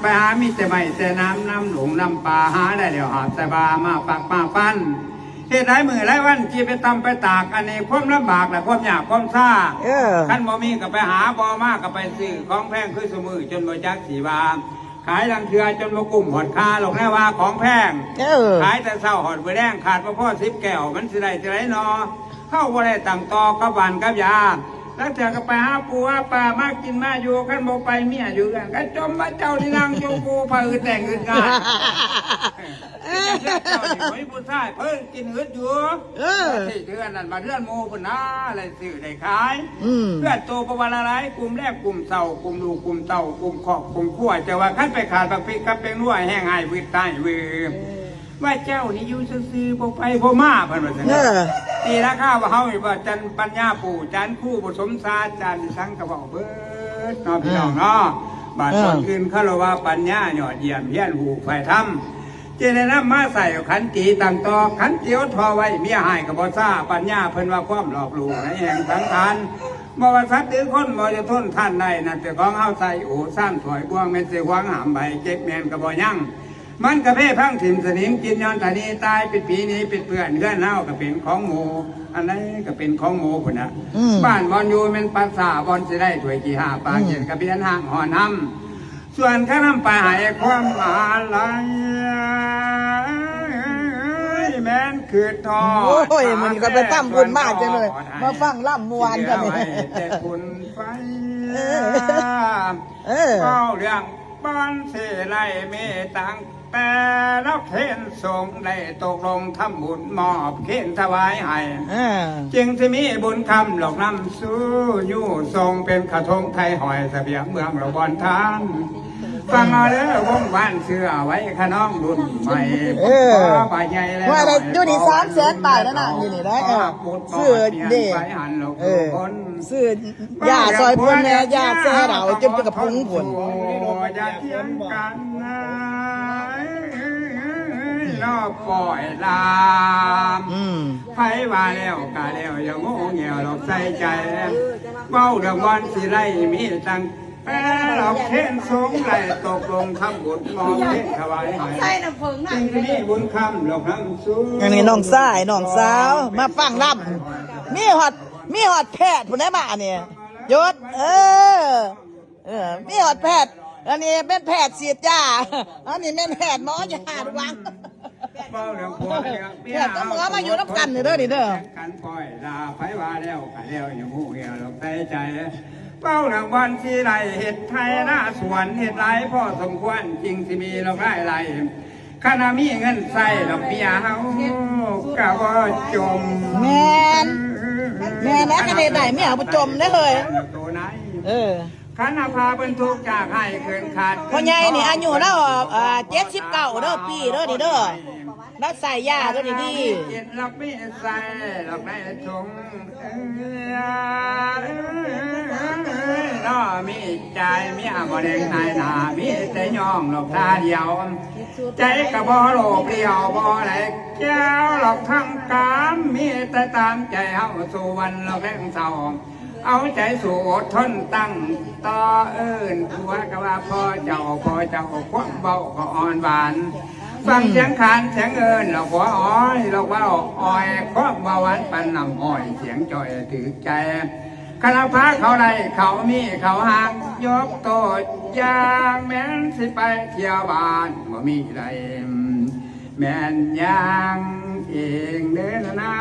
ໄປຫາມີແຕ່ໄມ້ແຕ່ນ້ຳ ນ້ຳຫຼົງນ້ຳປ່າ ຫາໄດ້ແລ້ວຫາບໃສ່ບ່າ ມາປັກມາຟັນ ເຮັດຫຼາຍມື້ຫຼາຍວັນ ຊິໄປຕຳໄປຕາກ ອັນນີ້ຄວາມລຳບາກ ແລະ ຄວາມຍາກຄວາມຊາ ເອີ ຄັນບໍ່ມີກໍໄປຫາ ບໍ່ມາກໍໄປຊື້ ຂອງແພງຄືຊຸມື້ ຈົນບໍ່ຈັກຊິວ່າ ຂາຍລາງເທື່ອຈົນບໍ່ກຸ້ມຮອດຄ່າ ລອກແນວວ່າຂອງແພງ ເອີ ຂາຍແຕ່ເຊົ້າຮອດມື້ແລງ ຂາດບໍ່ພໍສິບແກ້ວ ມັນຊິໄດ້ຈັ່ງໃດນໍ? ເຮົາບໍ່ໄດ້ຕັ້ງຕໍ່ກັບຫວ່ານກັບຢາ ລາງເທື່ອກໍໄປຫາປູຫາປາມາກິນມາຢູ່ ຄັນບໍ່ໄປເມຍຢູ່ເຮືອນກໍຈົ່ມວ່າເຈົ້ານີ້ນັ່ງຈົ່ມກູພະອຶດແຕ່ງອຶດງ່າຍ ເອີ ເຈົ້ານີ້ບໍ່ມີຜູ້ຊາຍ ເພິ່ນກິນອຶດຢູ່ ເອີ ທີ່ເຮືອນນັ້ນບາດເຮືອນໝູ່ພຸ້ນນາ ໄດ້ຊື້ໄດ້ຂາຍ ອືມ ເຮືອນໂຕບໍ່ວ່າລະຫຼາຍ ກຸ້ມແລງກຸ້ມເຊົາ ກຸ້ມລູກກຸ້ມເຕົ້າ ກຸ້ມຄອບກຸ້ມຄົວ ເຈົ້າວ່າຄັນໄປຂາດບັກພິກກັບແປ້ງນົວ ແຮງຫາຍວືດຕາຍວືດ ວ່າເຈົ້ານີ້ຢູ່ຊື່ໆ ບໍ່ໄປບໍ່ມາ ເພິ່ນວ່າຊັ້ນ ເອີ ຕີລາຄາວ່າເຮົານີ້ວ່າຈັນປັນຍາປູ ຈັນຄູ ບໍ່ສົມສາ ຈັນສັງກະເວົ້າເບິດເນາະ ເອີ ພີ່ນ້ອງເນາະ ບາດ ເອີ ຄົນອື່ນເຂົາລະວ່າປັນຍາຍອດຢ້ຽມ ຮຽນຮູ້ໄຟທຳ ຈຶ່ງໄດ້ນຳມາໃຊ້ຂັນຕິຕັ້ງຕໍ່ ຂັນຕິອົດທໍໄວ້ ເມຍຮ້າຍກໍບໍ່ຊາ ປັນຍາເພິ່ນວ່າຄວາມລອບຮູ້ໃນແຫ່ງສັງຂານ ບໍ່ວ່າສັດຫຼືຄົນ ບໍ່ຈະທົນທານໄດ້ ນັບແຕ່ຂອງເຮົາໃຊ້ ໂອ້ ຊານຖ້ວຍບ່ວງ ແມ່ນຊິຫວງຫ້າມໄວ້ ເຈັບແມ່ນກໍບໍ່ຍັງ ມັນກະເພພັງຖິ້ມສະໜິມ ກິນຍ້ອນຕາໜີຕາຍ ເປັນຜີໜີເປັນເພື່ອນ ເຮືອນເຮົາກະເປັນຂອງໝູ່ ອັນໃດກະເປັນຂອງໝູ່ພຸ້ນນະ ອືມ ບ້ານບ່ອນຢູ່ແມ່ນປ່າຊ້າ ບ່ອນຊິໄດ້ຖ້ວຍຂີ້ຫ້າ ປາກເຢັນ ອືມ ກະເປັນຫາງຮ້ອນນຳ ສ່ວນຄະນຳປາໃຫ້ຄວາມອາໄລ ແມ່ນຄຶດຮອດ ໂອ້ຍ ມື້ນີ້ຂ້ອຍໄປທຳບຸນມາຈັ່ງເລີຍ ມາຟັງລຳມ່ວນກັນນີ້ ແຕ່ຝຸ່ນໄຟ ເອີ ເອີ ເວົ້າເລື່ອງ ບ່ອນຊິໄດ້ມີຕັ້ງແຕ່ລາວເຄນສົງ ໄດ້ຕົກລົງທຳບຸນມອບເຄນຖວາຍໃຫ້ ເອີ ຈຶ່ງຊິມີບຸນຄຳຫຼອກນຳສູ່ ຍູ້ສົ່ງເປັນຂະທົງໄທຫ້ອຍ ສະບຽງເມືອງລະບ່ອນທານ ຟັງເອົາເດີວົງວານ ເຊື່ອໄວ້ຂະນ້ອງລຸ້ນໃໝ່ ເອີ ບໍ່ວ່າໃຫຍ່ແລະ ວ່າໄດ້ຢູ່ນີ້ສາມແສນປາຍແລ້ວນະ ຢູ່ນີ້ໄດ້ ເອີ ຊື້ເດ້ ເອີ ຊື້ຢາຊ່ອຍເພິ່ນແດ່ ຢາແຊ່ເດົາຈົນເປັນກະປຸງພຸ້ນ ຢ່າຖຽງກັນນາຍ ລອບປ່ອຍລາມ ອືມ ໃຜວ່າແລ້ວກະແລ້ວ ຢ່າໂງ່ເຫງ່ວຫຼອກໃສ່ໃຈ ເວົ້າເລື່ອງບ່ອນຊິໄດ້ມີຕັ້ງແຕ່ລາວເຄນສົງ ໄດ້ຕົກລົງທຳບຸນມອບເຄນຖວາຍໃຫ້ ຈຶ່ງຊິມີບຸນຄຳຫຼອກນຳສູ່ ອັນນີ້ນ້ອງຊາຍ ນ້ອງສາວ ມາຟັງລຳ ມີຮອດ ມີຮອດແພດພຸ້ນໃດມານີ້ ຢຸດ ເອີ ເອີ ມີຮອດແພດ ອັນນີ້ແມ່ນແພດສີດຢາ ອັນນີ້ແມ່ນແພດໝໍຢາດວັງ ເວົ້າເລື່ອງຜົວເລື່ອງເມຍ ແພດກັບໝໍມາຢູ່ນຳກັນເດີນີ້ເດີ ກັນປ່ອຍລາ ໃຜວ່າແລ້ວກະແລ້ວ ຢ່າໂງ່ເຫງ່ວຫຼອກໃສ່ໃຈ ເວົ້າເລື່ອງບ່ອນຊິໄດ້ເຮັດໄຮ່ນາສວນ ເຮັດຫຼາຍພໍສົມຄວນ ຈຶ່ງຊິມີລາຍໄດ້ ຄັນວ່າມີເງິນໃຊ້ດອກເມຍເຮົາກະບໍ່ຈົມ ແມ່ນ ແມ່ນແລ້ວ ຄັນເຮັດໄດ້ເມຍບໍ່ຈົມເດ້ເຮີ້ຍ ໂຕນາຍ ເອີ ຄັນວ່າພາເພິ່ນທຸກຈາກໄຫ້ເຂີນຂາດ ພໍ່ໃຫຍ່ນີ້ອາຍຸລາວ ເອີ ເຈັດສິບເກົ້າເດີ ປີເດີນີ້ເດີ ລາວໃສ່ຢາໂຕນີ້ດີ ກິນລອກມີໃສ່ລອກໃນຖົງ ເອີ ເນາະ ມີຈ່າຍເມຍບໍ່ແລງນາຍໜ້າ ມີແຕ່ຍ້ອງລອກທ່າດຽວ ໃຈກະບໍ່ໂລບລ້ຽວ ບໍ່ໄດ້ແກ້ວລອກທຳກາມ ມີແຕ່ຕາມໃຈເຮົາສູ່ວັນລອກແລງເຊົ້າ ເອົາໃຈສູ້ອົດທົນຕັ້ງຕໍ່ເອີ້ນ ຜົວກະວ່າພໍ່ເຈົ້າ ພໍ່ເຈົ້າ ຄວາມເວົ້າກໍອ່ອນຫວານ ຟັງສຽງຂານສຽງເອີ້ນ ລອກຜົວອ້ອຍ ລອກເວົ້າອ້ອຍ ຄວາມເວົ້າຫວານປານນ້ຳອ້ອຍ ສຽງຈ້ອຍຖືກໃຈ ຄັນເອົາພາເຂົາໄດ້ ເຂົາມີເຂົາຫາກ ຍົກໂຕຢ່າງ ແມ່ນຊິໄປທ່ຽວບ້ານ ບໍ່ມີໃດ ແມ່ນຍ່າງເອງເດີນາ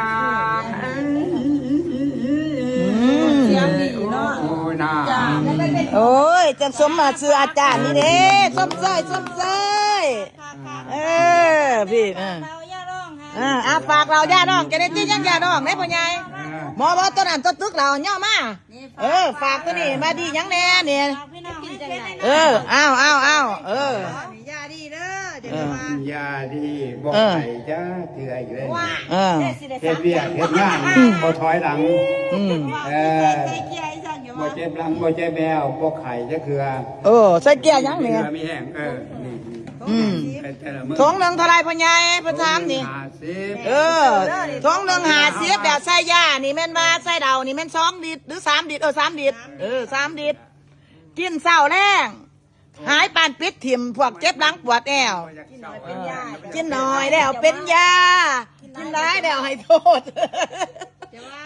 ງ ອືມ ສຽງດີເນາະ ໂອ້ຍນາງ ໂອ້ຍ ຈັ່ງສົມມາຊື່ອາຈານນີ້ເດ້ ຊົມເຊີຍ ຊົມເຊີຍ ເອີ ພີ່ ເອີ ເອົາຢ່າຮ້ອງໄຫ້ ເອີ ອ່າ ຝາກເລົ່າຢ່າຮ້ອງ ຈະໄດ້ຕິຍັງຢ່າຮ້ອງເດ້ພໍ່ໃຫຍ່ ເອີ ໝໍບໍ່ ໂຕນັ້ນ ໂຕຕຶກເລົ່າຍໍມາ ນີ້ ເອີ ຝາກໂຕນີ້ ວ່າດີຫຍັງແດ່ນີ້ ເອີ ເອົາ ເອົາ ເອົາ ເອີ ຢ່າດີເດີ ເອີ ຢ່າດີ ບໍ່ ເອີ ໄປຈ້າເທື່ອຢູ່ເດ້ ເອີ ເຮັດວຽກເຮັດງານ ອືມ ບໍ່ຖອຍຫຼັງ ອືມ ເອີ ບໍ່ເຈັບຫຼັງ ບໍ່ເຈັບແອວ ບໍ່ໄຂ້ຈັກເທື່ອ ເອີ ໃສ່ເກຍຫຍັງນີ້ ມີແຮງ ເອີ ນີ້ ອືມ ແຕ່ລະມື້ ຖົງໜຶ່ງເທົ່າໃດພໍ່ໃຫຍ່ ເພິ່ນຖາມນີ້ ເອີ ຖົງໜຶ່ງຫ້າສິບ ແລ້ວໃສ່ຢານີ້ແມ່ນວ່າໃສ່ເດົານີ້ແມ່ນສອງລິດ ຫຼື ສາມລິດ ເອີ ສາມລິດ ເອີ ສາມລິດ ກິນເຊົ້າແລງ ຫາຍປານປິດຖິ້ມ ພວກເຈັບຫຼັງປວດແອວ. ກິນໜ້ອຍເປັນຢາ ກິນໜ້ອຍແລ້ວເປັນຢາ ກິນຫຼາຍແລ້ວໃຫ້ໂທດ. ແຕ່ວ່າ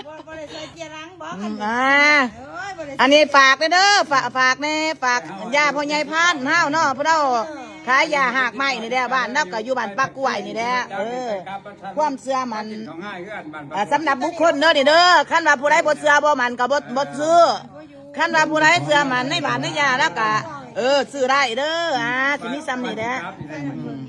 ບໍ່ ບໍ່ໄດ້ໃສ່ເຈ້ຍຫຼັງບໍ? ອືມ ອັນນີ້ຝາກແດ່ເດີ ຝາກ ຝາກແດ່ ຝາກຢາພໍ່ໃຫຍ່ພານເຮົາເນາະ ຜູ້ເຖົ້າຂາຍຢາຮາກໄມ້ນີ້ແຫຼະ ບ້ານລາວກໍຢູ່ບ້ານປາກກ້ວຍນີ້ແຫຼະ. ເອີ ຄວາມເຊື່ອໝັ້ນ ອ່າ ສຳລັບບຸກຄົນເດີນີ້ເດີ. ຄັນວ່າຜູ້ໃດບໍ່ເຊື່ອບໍ່ໝັ້ນກໍບໍ່ ບໍ່ຊື້. ຄັນວ່າຜູ້ໃດເຊື່ອໝັ້ນໃນບ້ານໃນຢາ ແລ້ວກໍ ເອີ ຊື້ໄດ້ເດີ. ອ່າ ຊິມີສ່ຳນີ້ແຫຼະ. ອືມ